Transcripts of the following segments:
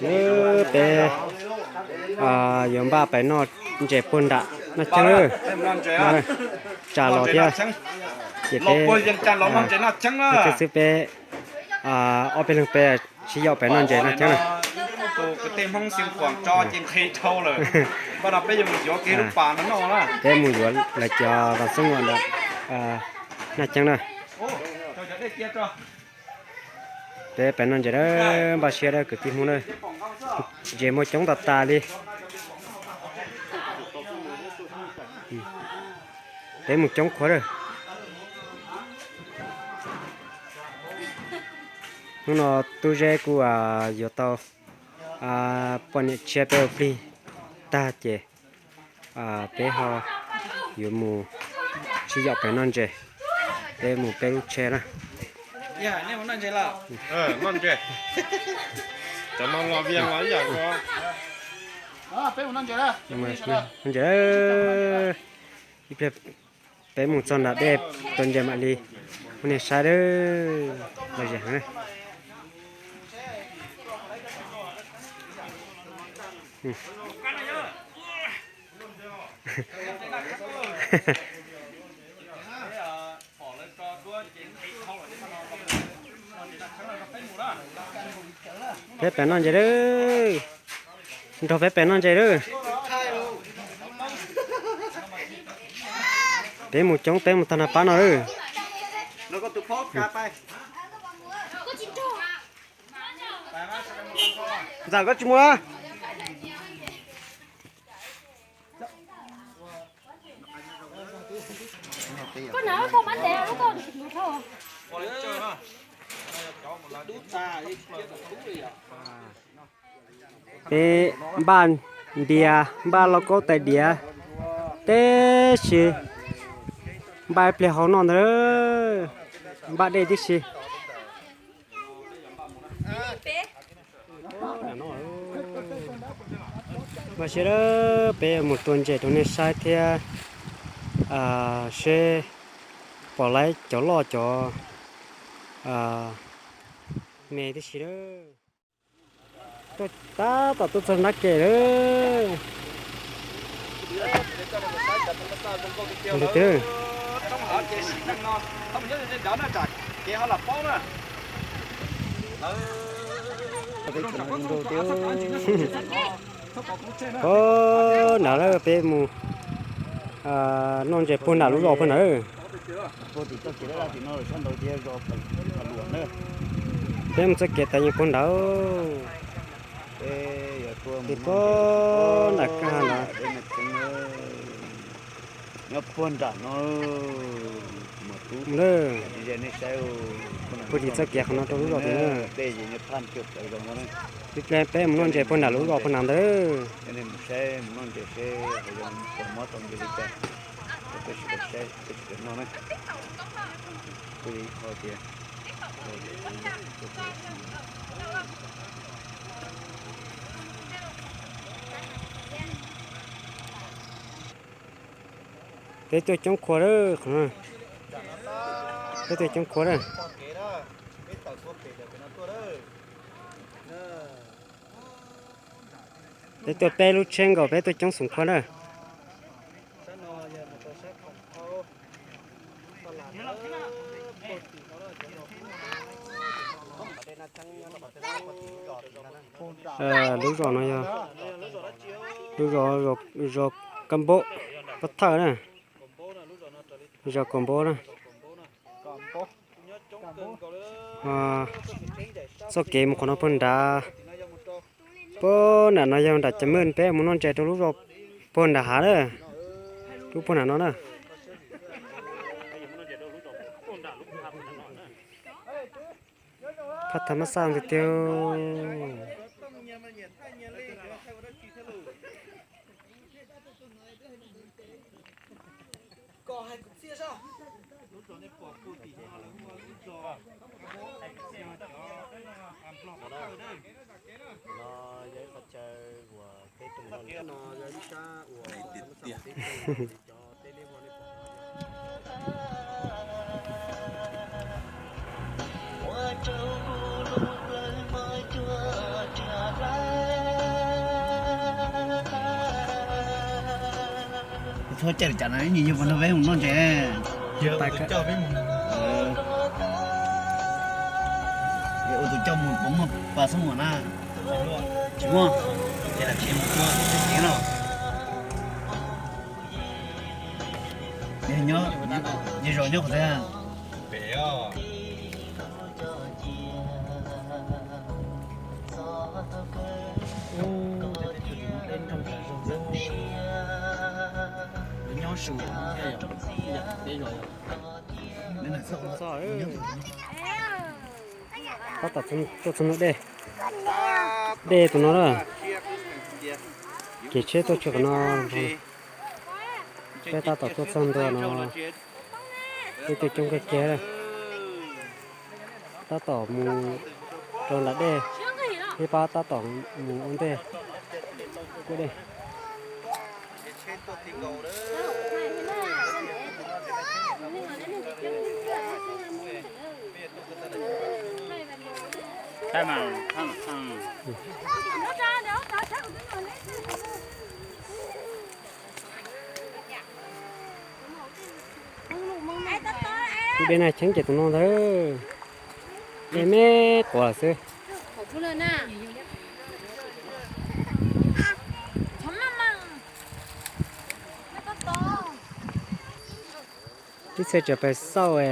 Peb yuav npaj pais noj ntses puag nram Naj Cheeb lawm. Tsam los thiab, ces peb thiab xwb peb ob peb leeg peb sib yaum pais noj ntses Naj Cheeb na. Peb mus yuav lawv cov vas xoob ntawm Naj Cheeb na. Peb pais noj ntses na, npaj siab na kwv tij Hmoob na. Ntses muaj coob tas tas li. Peb mus coob qhuav lawm. Hnub no Tub Zeb kuj yuav tau poj niam tshiab peb ua plig tag ces peb ho yuav mus sib yaum pais noj ntses. Peb mus peb lub tsheb na. Ntses, ib pliag peb mus txog nram dej tua ntses mam li ua nej saib lawm. Los zem heev. Peb pais noj ntses lawm. Nrog peb pais noj ntses lawm. Peb mus coob peb mus tag nrho pab no lawm. Ntxawm koj tsis mus a? Peb npaj npias npaj lauj kaub tais diav tib si, npaj ib pliag hauv no ntag, npaj dej tib si. Npaj siab peb mus tua ntses rau nej saib thiab seb pom lawv cov loj cov me tib si. Tab tom tuaj txog nrab ke lawm. Puag nrad lawm peb mus noj ntses puag nram lub zos puag nrad. Peb mus txoj kev tas yeej puag nrad. Tim puag nram kag nrad. Nyob puag nram no. Puag tim txoj kev qhov no rau lub zos tim na. Ib pliag peb mus noj ntses puag nram lub zos puag nrad ntawd. Peb tuaj coob qhua lawm, peb tuaj coob qhua lawm. Peb tuaj peb lub tsheb nkaus peb tuaj coob xoom qhua na. Lub zos no yog lub zos, zos Kab Npaub, Pab Thawj na, zos Kaum Npaub na. Txoj kev mus qhov no puag nrad, puag nram no yog nram Cas Mej, peb mus noj ntses rau lub zos puag nram hav na, lub puag nram no na. Phab thas mab xaj tiag tiag. Ua cas na, nyias yug puas nrog peb mus noj ntses? Ua tus coj mus pov muag pas xub muag na. Tsis muaj, ces lam tsis mus tua teb tsev no. Ces zaum nyob qhov twg? Tab tom tuaj txog ntug dej, dej tus no na, kev tsheb tuaj tshwm qhov no. Peb tab tom tuaj txog ntua no, peb twb coob kawg kiag. Tab tom mus rau nram dej, ib pab tab tom mus ua ntej kuaj dej. Tus dej Naj Cheeb ces tus no ntag, dej me quav xwb. Ib txhia tseem pais xauj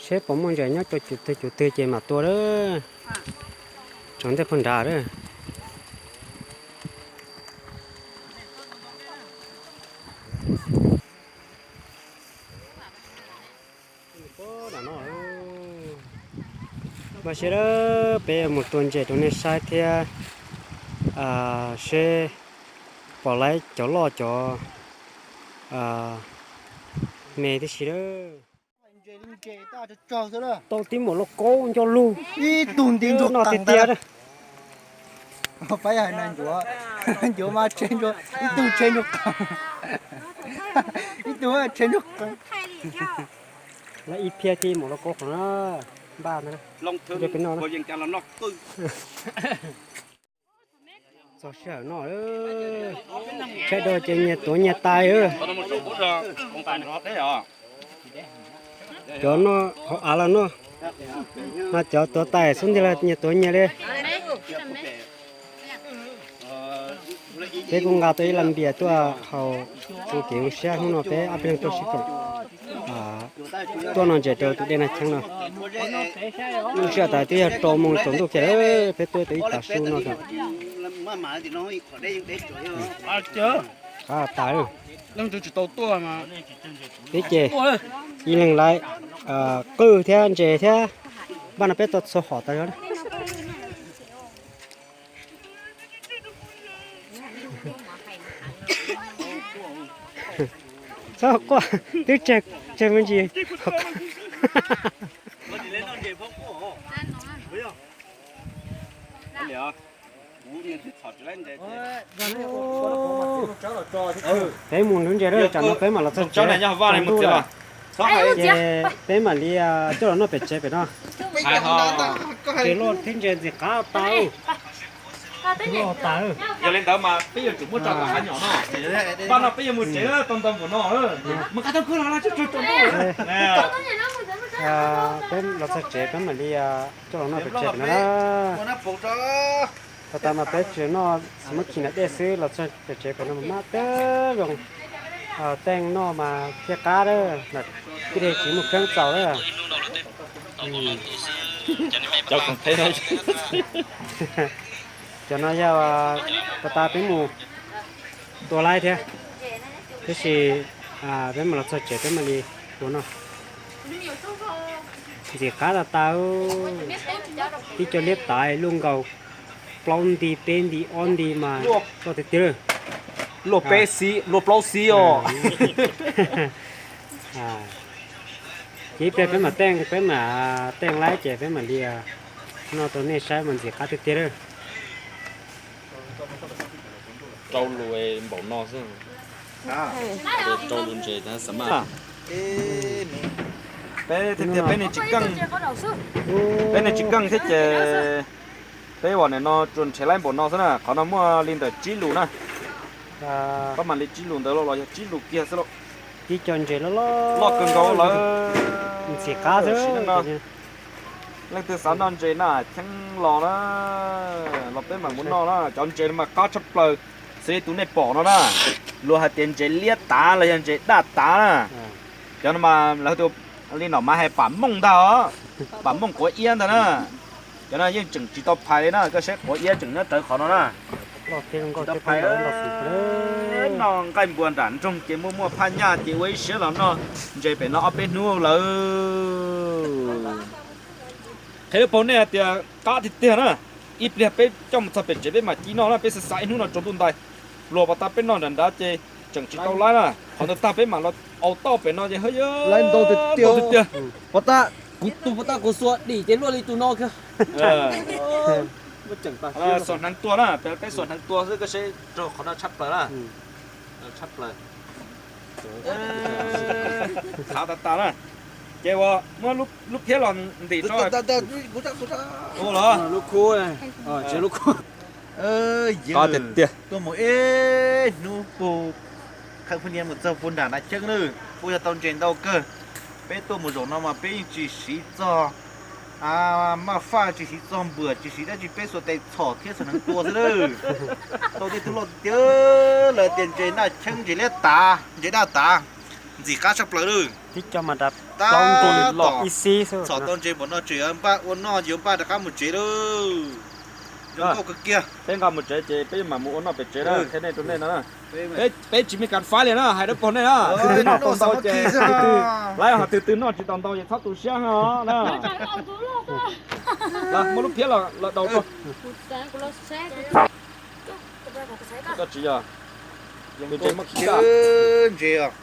seb puas muaj ntses nyob rau cuv twg cuv twg ces mam tua lawm. Tsaus ntuj pheej nrad lawm. Npaj siab lawm, peb yuav mus tua ntses rau nej saib thiab, seb pom lawv cov loj cov me tib si lawm. Tau tib npaum lauj kaub nco lug. Ib tug nti ntuag no tiag tiag. Pab yog hais ncuav, ncuav mas tsheb ntsuag, ib tug tsheb ntsuag qees, ib tug tsheb ntsuag qees. Lawv ib phiab tib npaum lauj kaub qhov no, npaj ntag. Peb noj. Txog sij hawm noj, tshaib dhau ces nyias tuav nyias tais. Cov noj hauv av los noj, mas cov tuav tais xub ntiag los nyias tuav nyias li. Peb kuj nqa tau ib las npias tuaj haus ua kev zoo siab hnub no peb ob peb leeg tuaj sib koom tuaj noj ntses rau tus dej Naj Cheeb no. Lub sij hawm tas twb yog rau moos tsaus ntuj kiag lawm, peb tuaj tau ib tav su no xwb. Qab tas lawm. Peb ces ib leeg lawv qwj thiab ntses thiab, npaj no peb tau txhua hom tas zog. Txhob quaj, twb tseg, tseg me ntsis. Peb mus ntub ntses lawm, tsam no peb mam los txog tsev. Tsaus ntuj lawm, ces peb mam li coj los noj pem tsev pem no. Tsev loj thiab ntses ntxim qab tas. Loj tas. Yog li ntawd mas peb yuav tsum muab tso rau qab nyom no. Npaj no peb yuav mus tsev tau ntau npaum no. Peb los txog tsev peb mam li coj los noj pem tsev pem no na. Thaum tas mas peb tseem noj smoky nram dej xwb, los txog pem tsev pem no mas mab teb zoo, teej noj mas thiaj qab lawm, tij laug tsis muaj kheeb txaus lawm. Cov no yog tas tas peb mus tua laib thiab, tab sis peb mam los txog tsev peb mam li tua noj. Ntxim qab tas tas, tib co liab tais luaj nkaus plaub nti peb nti ob nti mas loj tiag tiag. Luaj peb xib, luaj plaub xib os. Ces ib pliag peb mam teej, peb mam teej laib ces peb mam li noj rau nej saib mas ntxim qab tiag tiag lawm. Rau lus npaum no xwb. Rau lus ntses tab xav mas. Peb tiag tiag peb niag tsis keej, peb niag tsis keej thiab ces peb uas nim no tsuas nrhiav laib npaum no xwb na, qhov no muaj li ntawm tsib lus na. Pab mam li tsib lus ntawd los los yog tsib lus kiag xwb lauj. Tib co ntses loj loj kawg nkaus lawm. Ntxim qab xwb. Leej twg xav noj ntses na, cheeb los na, los peb mam mus noj na. Cov ntses no mas qab tshaj plaws, xws li tus nej pom no na, luag hais tias ntses liab tav los yog ntses daj tav na. Cov no mas lawv hu li no mas hais pam mooj ntag os, pam mooj quav iab ntag na. Cov no yeej tseem tsis tau phais li na, koj saib quav iab tseem nyob rawv qhov no na. Tsis tau phais. Noj nqaij npua nram nroog ces muaj muaj phaj nyaj ces ua ib siab los noj ntses pem no ob peb hnub lawm. Qhia lub paug nej hais tias qab tiag tiag na. Ib pliag peb coj mus txog pem tsev peb mam ci noj na, peb xav xav ib hnub no tsaus ntuj ntais. Luag pas tas peb noj nram nrad ces tseem tsis tau laib na, qhov ntawd tag peb mam los au toj pem no ces hwb, laib ntau tiag tiag. Pas tas kuv tus pas tas kuv xuas dim ces luaj li tus no kiag. Xuas hneev tua na, peb xuas hneev tua xwb, koj saib raug qhov no tshaj plaws na. Tshaj plaws. Khav tas tas na. Ces ua muab lub phiab los ntim rau. Lub khub, lub khub. Tiag tiag. Tuaj mus ib hnub puag, qhov phooj ywg mus txog puag nram Nas Cheeb lawm, puag yog tau ntses ntau kawg. Peb tuaj mus zaum no mas peb yeej tsis siv txog maj faj, tsis siv txog npuam, tsis siv dab tsi, peb xuas tes txhom thiab xuas hneev tua xwb lawm. Tau tej tug loj tiag lawm tias ntses Nas Cheeb, ntses liab tav, ntses daj tav, ntxim qab tshaj plaws lawm. Tib co mas tab tom txhom tau ntses npaum no tseem yuav npaj ua noj yuav npaj rov qab mus tsev lawm. Zoo nkauj kawg kiag. Peb nqa mus tsev ces peb mam mus ua noj pem tsev na, qhia nej rau nej no. Peb tsis me kas faib li na, hais dab paug nej na. Lawv hais tus twg noj tsis tau ntau ces txhob tu siab os na. Muab lub phiab los daus rau. Koj tsis yog tus ntses muaj khib ntses os.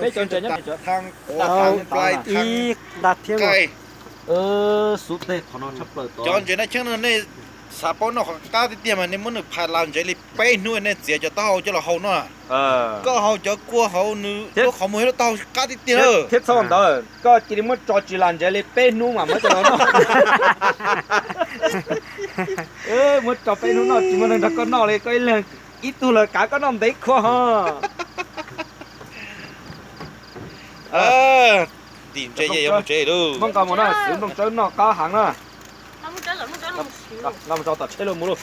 Peb cov ntses nyob pem, ib nta thiab. Xub teg qhov no tshaj plaws tod. Cov ntses Nas Cheeb no nej xav paub noj qhov qab tiag tiag mas nej muab nws phais las ntsev li peb hnub nej txiav cov taub hau coj los hau noj. Koj hau cov kua hauv nws lub qhov muag thiab lub taub hau qab tiag tiag. Thiab txhob ntawd, koj cia li muab tso tsis las ntsev li peb hnub mas muab coj los noj. Muab tso peb hnub noj tsis muaj neeg nrog koj noj li, koj ib leeg ib tug los kav koj noj ntev khuav ho. Tim ntses yuav mus tsev lauj. Muab nqa mus na, xwb nplooj tsawb noj qab heev na. Nqa mus tso tom tsheb lauj mus lauj.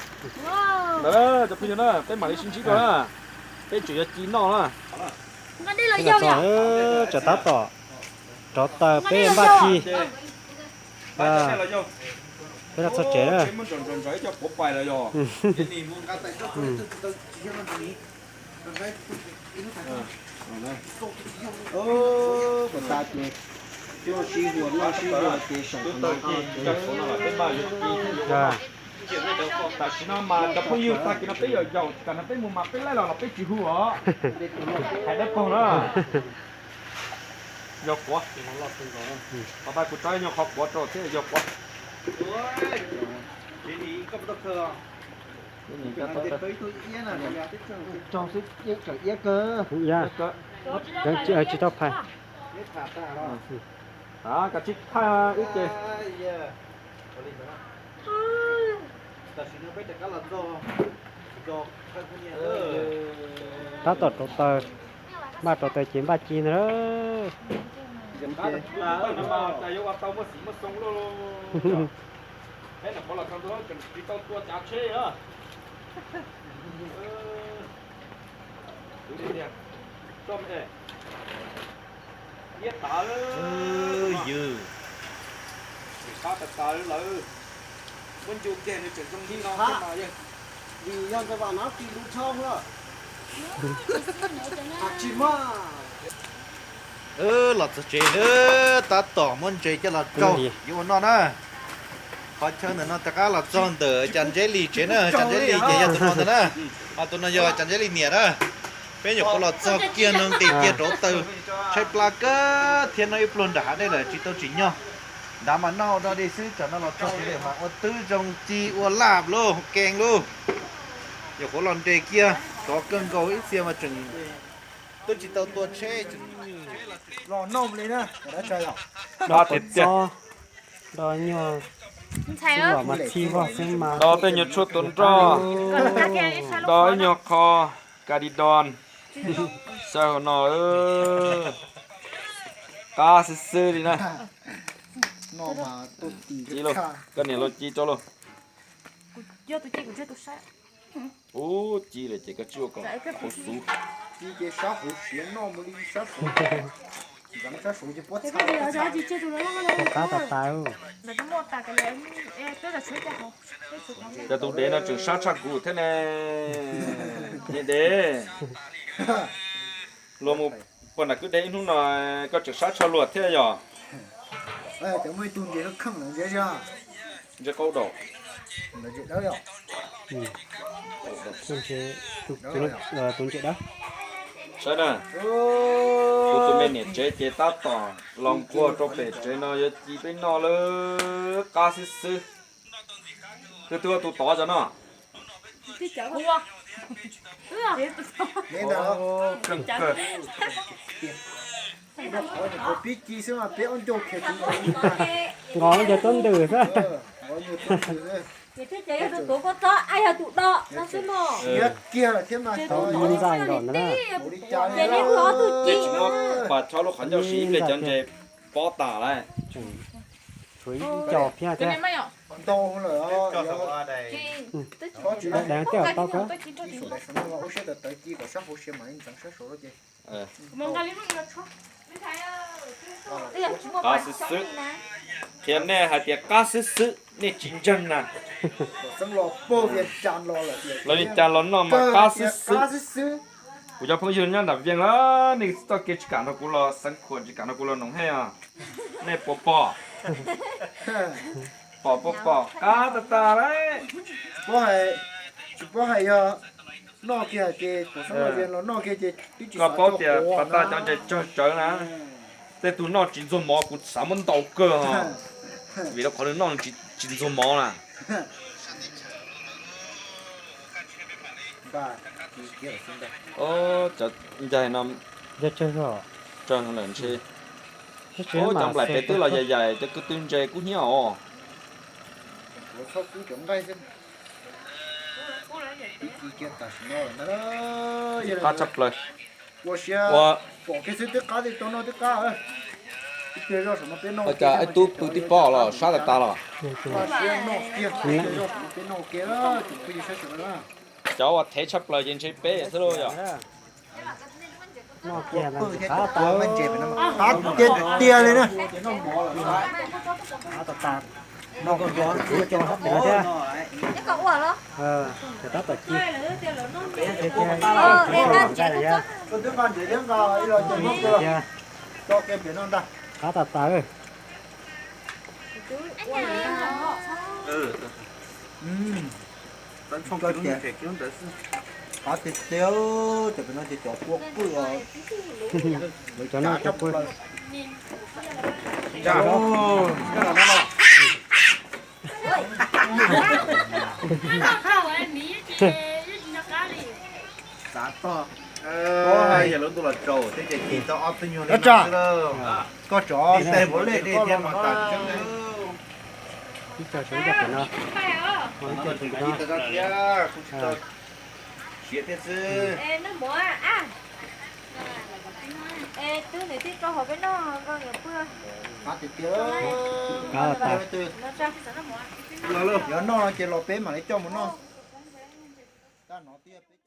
Ntawd cov phooj ywg na, peb mam li sib ntsib dua na. Peb tseem yuav ci noj na. Tsam tab tom rov taws peb npaj ci. Peb los txog tsev na. Pas tas ces noj sib hua noj sib hua ces saum no. Tam sim no mas cov phooj ywg tag kis no peb yaum yaum, tam no peb mus mas peb laij los los peb tsis hu os. Hais dawb paug na. Yog quav, qhov tais kuv tso nyuag qhov quav rau thiab yog quav. Tsis tau phais. Kav tsij thaij ib ce. Tab tom rauv taws, npaj rauv taws ces npaj ci ntag. Peb nyuam qhuav los txog ntua tseem tsis tau tua cav tsheb na. Iab tav, ywg, qab tas tas lawm. Muab ncu kiag nws tseem zoo li no xwb mas yog. Vim yog ntawd vam no tis lub tshoob lawm. Tsis muaj. Los txog tsev na, tab tom muab ntses coj los rau yuav ua noj na. Qhov chaw ntawm no rov qab los txog ntawm Cas Ntseb Lis tsev na, Cas Ntseb Lis ces yog tus no ntag na. Ho tus no yog Cas Ntseb Lis niam na. Peb nyuam qhuav los txog kiag no nqis kiag rauv taws, tshaib plab kawg thiab noj ib pluag nram hav dej lawm tsis tau tsim nyog. Nrad mas noj ua dog dig xwb, tsam no los txog tsev lawm mas ua twb zoo ci ua laj lauj, kees lauj. Nyuam qhuav los nres kiag, tsov kawg nkaus ib txhia mas tseem twb tsis tau tua tsheb. Los noj li na. Nrog nyuag Xub los mas txhij vog xwb mas. Do tej nyuag tshuaj tua nroj, do ib nyuag qho ka di don, xav hauv no qab xwb xwb li na. Ci lauj, koj niam lauj, ci rau lauj. Ub, ci lawm ces koj tsis ua kom hauv xub. Qab tas tas. Cov tus dev no tseem sab tshaj kuv thiab ne. Niam dev, luag mus puag nram kwj deg ib hnub no koj tseem sab tshaj luag thiab yog? Ntsia qaub daus. Tus ntsia dawb. Saib na, kuv tus me niam tsev ces tab tom los nquag rau pem tsev no yuav ci peb noj lawm, qab xwb xwb. Twb twb ua tus tod cov no. Nqos ncaws tuab ntws xwb. Tau ib ntxaij nkaus ntawd na. Tsis muab pas txhob lub qhov ncauj siv ib pliag cov ntses pob tas lawm. Tshuav ib co phiab thiab. Deev tej tau kawg. Qab xwb xwb. Qhia nej hais tias qab xwb xwb, nej tsis ntseeg na. Los li cas los noj mas qab xwb xwb. Kuv cov phooj ywg nyob nram Vias los nej txoj kev tsis kam nrog kuv los xeev khuam, tsis kam nrog kuv los noom hej os. Nej puas pom? Pom puas pom? Qab tas tas lawm. Tsis paub hais yog noj kiag ces kuv xeev los Vias los noj kiag ces twb tsis, koj paub tias pas tas cov ntses tsawg tsawv na. Tej tug noj tsis ntxuag mov kuv xav muab ntaus kawg os. Vim rau qhov nws noj tsis ntxuag mov na. Cov ncaig no tsawg lawm ntshe. Cov nplaim pem twb los yaim yaim, cov ko tw ntses kub hnyiab os. Qab tshaj plaws. Ua siab pom kiag xwb twb qab, tau noj twb qab. Ua cas ib tub pw tib pob los sab tas tas los. Cov uas thev tshaj plaws ces ntshe peb xwb lauj yom. Noj kiag mas qab tas, qab tiag tiag li na. Noj kiag cov sab pem no thiab. Cov tab tom ci. Qab tas tas. Qab tiag tiag, cov pem no ces cov kua pwj os. Lawv cov no cov pwj. Xav tog, yog lub ntuj los tsaus thiab ces ci tau ob tug nyuag li no xwb lauj. Koj tso ib tais npaum li dej thiab mas tas tseeb. Ib co sawv ib co pem no. Ib co pem no. Siav thiab xwb. Qab tiag tiag. Yog noj no ces los peb mam li coj mus noj.